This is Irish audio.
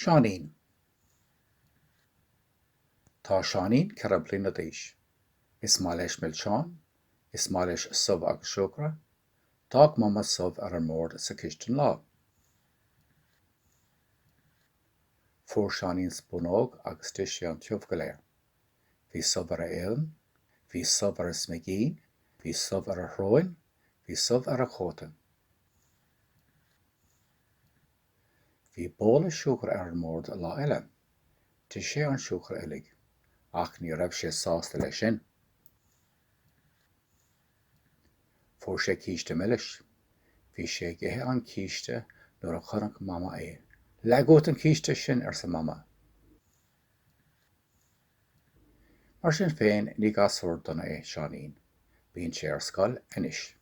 Seáinín. Tá Seáinín 4 bliana d'aois. Is maith leis milseáin. Is maith leis subh agus siúcra. D'fhág Mama subh ar an mbord sa chistin lá. Fuair Seáinín spúnóg agus d'ith sé an tiubh go léir. Bhí subh ar a éadan, bhí subh ar a smigín, bhí subh ar a shróin, bhí subh ar a chóta. Bhí bóla siúcra ar an mbord lá eile. D'ith sé an siúcra uilig. Ach ní raibh sé sásta leis sin. Fuair sé císte milis. Bhí sé ag ithe an chíste nuair a chonaic Mama é. Leag uait an císte sin, arsa Mama. Mar sin féin, ní gasúr dona é Seáinín. Bíonn sé ar scoil anois.